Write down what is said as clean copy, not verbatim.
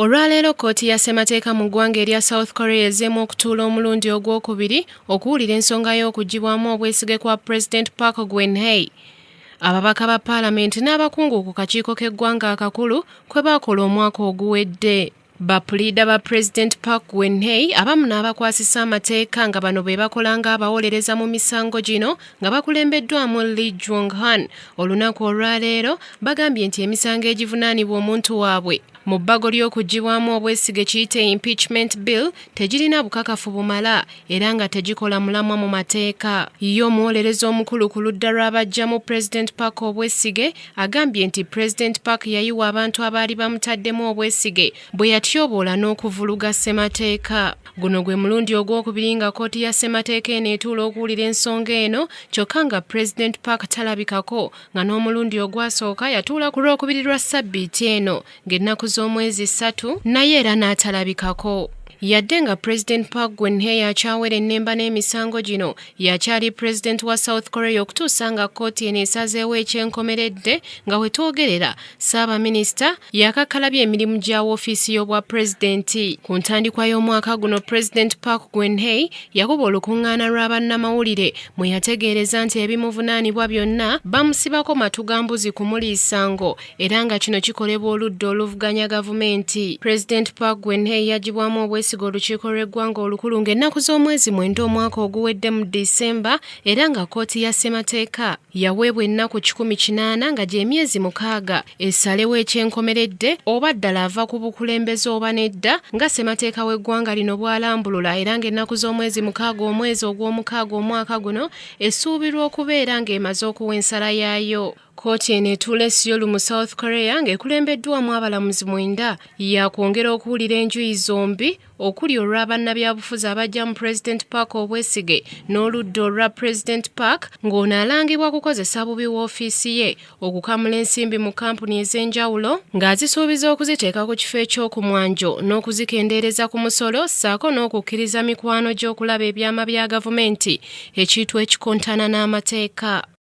Olwaleero kkooti ya ssemateeka mu ggwanga erya South Korea ezzeemu okutuula omulundi ogwokubiri okuwulira ensonga y'okuggyibwamu obwesige kwa Pulezidenti Park Geun-hye. Ababaka ba Paalamenti n'abakungu ku kakiiko k'eggwanga akakulu kwe baakola omwaka oguwedde. Bapuliida ba Pulezidenti Park Geun-hye abamu n'abakwasisa amateeka nga bano be bakola ng'abawolereza mu misango gino nga bakulembeddwamu Lee Jung-han olunaku olwaleero bagambye nti emisango egivunaanibwa omuntu waabwe mu bbago ly'okuggyibwamu obwesige kiyite impeachment bill tegirina bukakafu bumala era nga tegikola mulamwa mu mateeka. Ye omuwolereza omukulu ku ludda lw'abaggyamu Pulezidenti Park obwesige agambye nti Pulezidenti Park yayiwa abantu abaali bamutaddemu obwesige bwe yatyoboola n'okuvuluga ssemateeka. Guno gwe mulundi ogwokubiri nga kkooti ya ssemateeka eno etuula okuwulira ensonga eno kyokka nga Pulezidenti Park talabikako nga n'omulundi ogwasooka yatuula ku Lwokubiri lwa ssabbiiti eno ng'ennaku z'omwezi 3 naye era n'atalabikako. Yadde nga Pulezidenti Park Geun-hye akyawera ennemba n'emisango gino, y'akyali Pulezidenti wa South Korea okutuusa nga kkooti eno esazeewo ekyenkomeredde nga we twogerera Ssaabaminisita yakakkalabya emirimu gya woofiisi y'obwa Pulezidenti. Ku ntandikwa y'omwaka guno Pulezidenti Park Geun-hye yakuba olukungaana lwa bannamawulire mwe yategeereza nti ebimuvunaanibwa byonna bamusibako matu ga mbuzi kumuliisa ngo era nga kino kikolebwa oludda oluvuganya gavumenti. Pulezidenti Park Geun-hye yaggyibwamu obwesige olukiiko lw'eggwanga olukulu ng'ennaku z'omwezi 9 omwaka oguwedde mu Disemba era nga kkooti ya ssemateeka yaweebwa ennaku 180 nga gy'emyezi 6 esalewo ekyenkomeredde oba ddala ava ku bukulembeze oba nedda nga ssemateeka w'eggwanga lino bw'alambulula era ng'ennaku z'omwezi 6 omwezi ogw'omukaaga omwaka guno esuubirwa okubeera ng'emaze okuwa ensala yaayo. Kkooti eno etuula e Seoul mu South Korea ng'ekulembeddwamu abalamuzi 9 yakwongera okuwulira enjuyi zombi okuli olwa bannabyabufuzi abaggyamu Pulezidenti Park obwesige n'oludda olwa Pulezidenti Park ng'ono alangibwa kukozesa bubi woofiisi ye okukamula ensimbi mu kkampuni ez'enjawulo ng'azisuubiza okuziteeka ku kifo eky'okumwanjo n'okuzikendeereza ku musolo ssaako n'okukkiriza mikwano gy'okulaba ebyama bya gavumenti ekintu ekikontana n'amateeka.